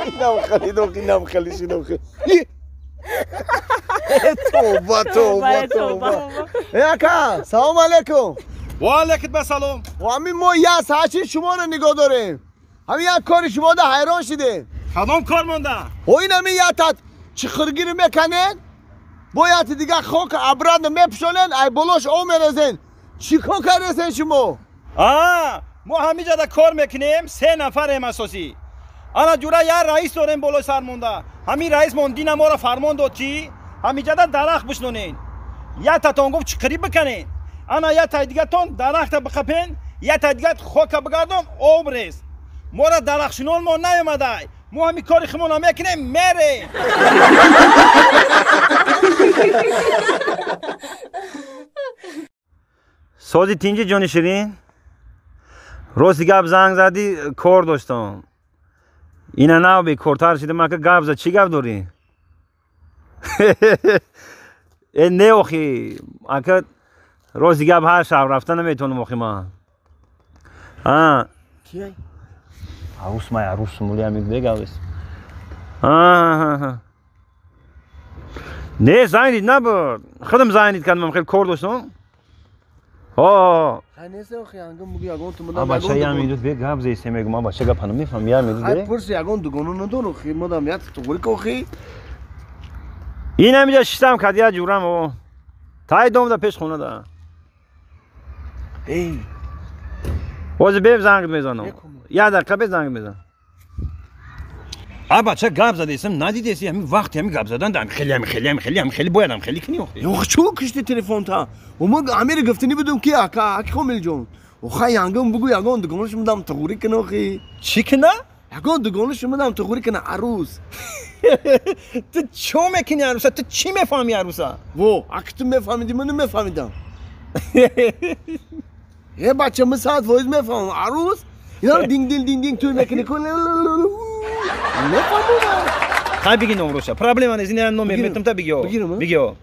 Инам хали, инам хали, инам хали. Тавба, тавба, тавба. Ака, салом алейкум. Ва алейкум ассалом. Ҳамин мо як соат шуморо нигоҳ дорем. Ҳамин як кори шумо да ҳайрон шидем. Кадом кор монда? О ин ҳамин як та чиқиргиро меканен, бо як дигар хок обратно мепӯшонен, ай болош об мерезен. Чӣ кор кардесен шумо? Мо ҳамиҷада кор мекунем, се нафарем асосӣ. Ана ҷура як раис дорем болои сар монда. Ҳамин раисмон дина моро фармон дод, ки ҳамиҷада дарахт бишнонен. Як татон гуфт чиқирӣ биканен. Ана як тай дигатон дарахта биқапен, як тай дигат хока бигардон, об рез. Мора дарахтшинон мо наёмадай. Мо ҳамин кори худмонро мекунем, мерем. Сози тинҷи ҷони ширин? Рости гап занг задӣ, кор доштам. Ина нав бекортар шидам, ака гап зад, чӣ гап дорӣ? Э не охи, ака рости гап ҳар шаб рафта наметавонам охи ман. А. Кияй? Арус май арус мули ами бегавис. А. Не занг набуд. Худам занг кардам, хеле кор доштам. О. Хай нест охи, ангам буги ягон ту мадам. Бача я медуд бе гап зейсе мегум, бача гап ҳанум мефаҳм, я медуд. Хай пурси ягон дугону надор охи, мадам як туғри охи. Ин ҳамиҷа шиштам кад я ҷурам о. Тай дом да пеш хона да. Эй. Ҳозир бе занг мезанам. Я дақиқа бе занг мезанам. А бача гап задесам, надидеси ҳамин вақти ҳамин гап задан да хеле ҳам хеле ҳам хеле ҳам хеле бояд ҳам хеле кунӣ охи. Ох, чӯ кишти телефонта? Мо амир гуфтанӣ будум ки ака, аки Комилҷон. Охай янгам бугу ягон дугонаш мудам туғри кун охи. Чӣ куна? Ягон дугонаш мудам туғри куна арӯз. Ту чӣ мекунӣ арӯса? Ту чӣ мефаҳмӣ арӯса? Во, аки ту мефаҳмидӣ, ман намефаҳмидам. Е бача, ман 100% мефаҳмам. Арӯз? Ина динг динг динг динг туй мекунӣ кун. Мефаҳмам. Хай биги номроша. Проблема нест, ина номер метам та бигиё. Бигиё.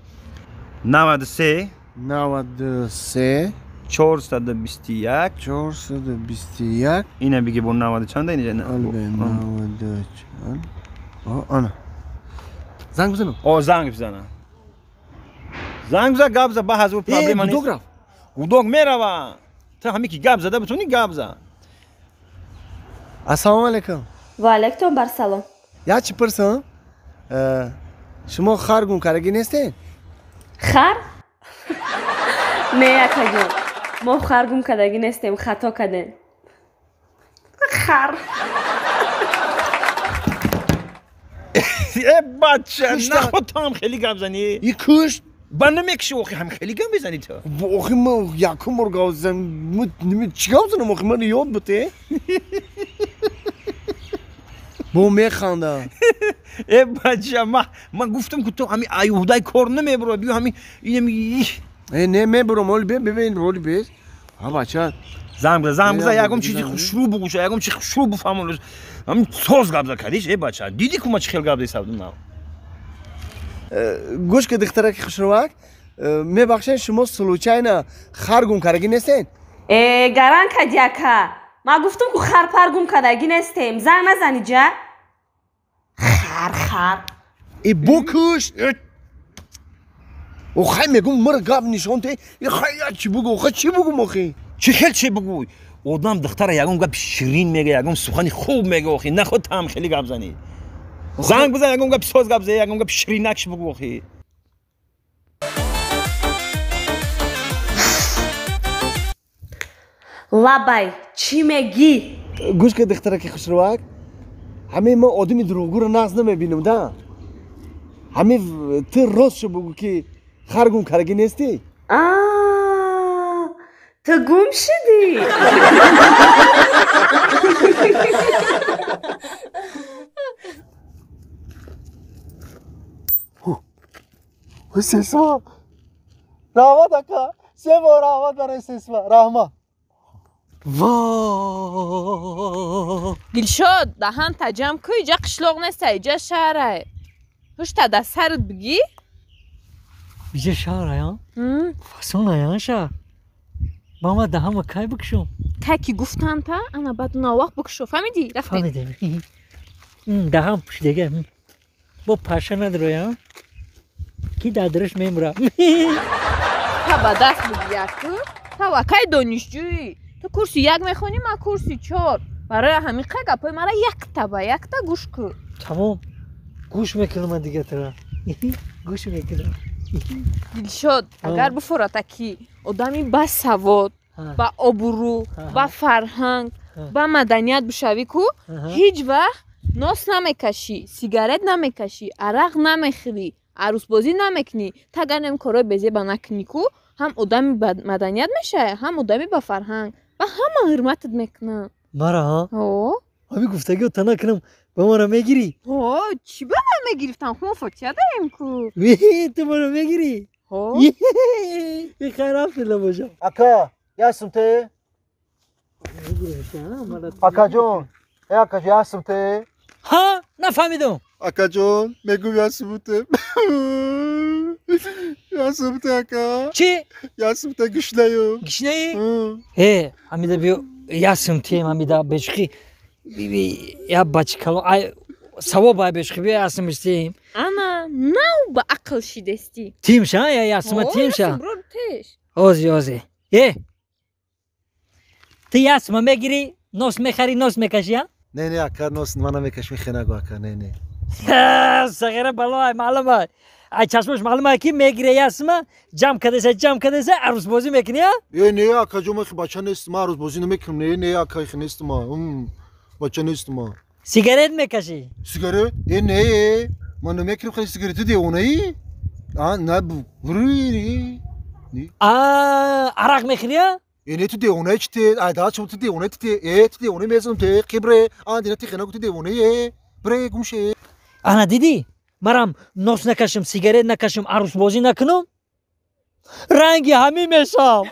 93 93 421 421. Ина биги бо 90 чанда ина? 90 чанд. О, ана. Занг бизанам. О, занг бизанам. Занг бизан, гап за, ба ҳазур проблема нест. Гудок рафт. Гудок мерава. Ту ҳами ки гап зада битонӣ гап зан. Ассалому алайкум. Ва алайкум барсалом. Я чӣ пурсам? Шумо хар гум кардагӣ нестед? Хар? Не, акаҷон. Мо хар гум кардагӣ нестем, хато кардем. Хар. Э бача, наход ту ҳам хеле гап занӣ? И кушт? Ба намекуши охи, ҳам хеле гап мезанӣ ту. Охи ман якум бор гап занам, чӣ гап занам охи, ман ёд бите? Бо механда. Э бача, ман гуфтам ки ту ҳами аюҳудай кор намебуро, биё ҳами инами. Э не мебурам, оли бе, бибин, оли бе. Ҳа бача. Занг бизан, занг бизан, ягон чизи хушрӯ бугӯша, ягон чизи хушрӯ буфаҳмон. Ҳамин соз гап зад кардиш, э бача, дидӣ ку ман чӣ хел гап зесабдум нав. Гӯш ки духтараки хушрӯвак, мебахшед, шумо случайно хар гум кардагӣ нестед? Э, гаран кади ака. Ман гуфтам ку харпар гум кардагӣ нестем. Занг назанӣ ҷа. Хар, хар. Э букуш. Охай мегум мара гап нишон те. Хай я чӣ бугу, охай чӣ бугум охи? Чӣ хел чӣ бугӯй? Одам духтара ягон гапи ширин мега, ягон сухани хуб мега охи. Наход ту ҳам хеле гап занӣ. Занг бизан, ягон гапи соз гап зан, ягон гапи ширинакш бугӯ охи. Лабай, чӣ мегӣ? Гӯш ки духтараки хушрӯвак, ҳамин ман одами дурӯғгӯро нағз намебинам да. Ҳамин ту ростшо бугӯ ки хар гум кардагӣ нестӣ? Ту гум шудӣ? Сесма. Раҳмат ака. Се бор раҳмат барои сесма. Раҳмат. Во! Дилшод, даҳанта ҷамъ кӯ, иҷа қишлоқ неста, иҷа шаҳрае. Ҳушта дар сарат бигӣ? Иҷа шаҳрая? Фасоная шаҳр. Ба ман даҳама кай бикушом? Ка ки гуфтанта, ана баъд навақт бикушо, фаҳмидӣ? Рафтем. Фаҳмидем. Даҳам пӯшидага. Бо паша надроям. Ки дар дараш мемурам. Та ба даст бигир ку. Та лакай донишҷӯӣ. Ту курси як мехонӣ, ман курси чор. Барои ҳамин қа гапҳои мара якта ба якта гӯш кун. Тамом. Гӯш мекунам ман дига тура. Гӯш мекунам. Дилшод, агар бифората ки одами басавод, ба обрӯ, ба фарҳанг, ба маданият бишавӣ ку, ҳеҷ вақт нос намекашӣ, сигарет намекашӣ, арақ намехӯрӣ, арӯсбозӣ намекунӣ. Та агар нем корҳои безеба накунӣ ку, ҳам одами ба маданият мешавӣ, ҳам одами ба фарҳанг, ва ҳама ҳурматат мекунанд. Мара ҳа? Ҳо. Ҳамин гуфтагиро та накунам, ба мара мегирӣ? Ҳо, чӣ ба ман мегирифтам? Ху мо фотиҳа дорем ку. Ту мара мегирӣ? Ҳо. Хайр, рафтила бошам. Ака, як сум те. Акаҷон, э акаҷон, як сум те. Ҳа, нафаҳмидум. Акаҷон, мегӯм як сум те. Як сум те, ака. Чӣ? Як сум те, гушнаю. Гишнаӣ? Э, ҳамида биё, як сум тем, ҳамида бешухӣ. Я бачикало, ай савоб ай бешухӣ, биё як сум тем. Ана нав ба ақл шидестӣ. Тимша, я як сума тимша. Теш. Ози, ози. Э! Ту як сума мегирӣ, нос мехарӣ, нос мекашӣ, а? Не, не, ака, нос ман намекашм, хе нагу, ака, не, не. Сағира бало ай маълум ай. Ай чашмош маълум ай ки мегире як сума, ҷамъ кардаса, ҷамъ кардаса, арӯсбозӣ мекунӣ, а? Э, не, акаҷон, ман бача нестам, ман арӯсбозӣ намекунам, не, не, ака, хе нестам, бача нестам. Сигарет мекашӣ? Сигарет? Э, не, ман намекунам хеле сигарет, ту девонаӣ? А, на, бури. А, арақ мехӯрӣ, а? Э, не, ту девонаӣ чи те? Ай, да, чум ту девонаӣ ту те? Э, ту девонаӣ мезанам те, қибре. А, дина ти хе нагу, ту девонаӣ, э. Бре, гум ше. Ана дидӣ? Марам нос накашам, сигарет накашам, арӯсбозӣ накунам, ранги ҳамин мешавам.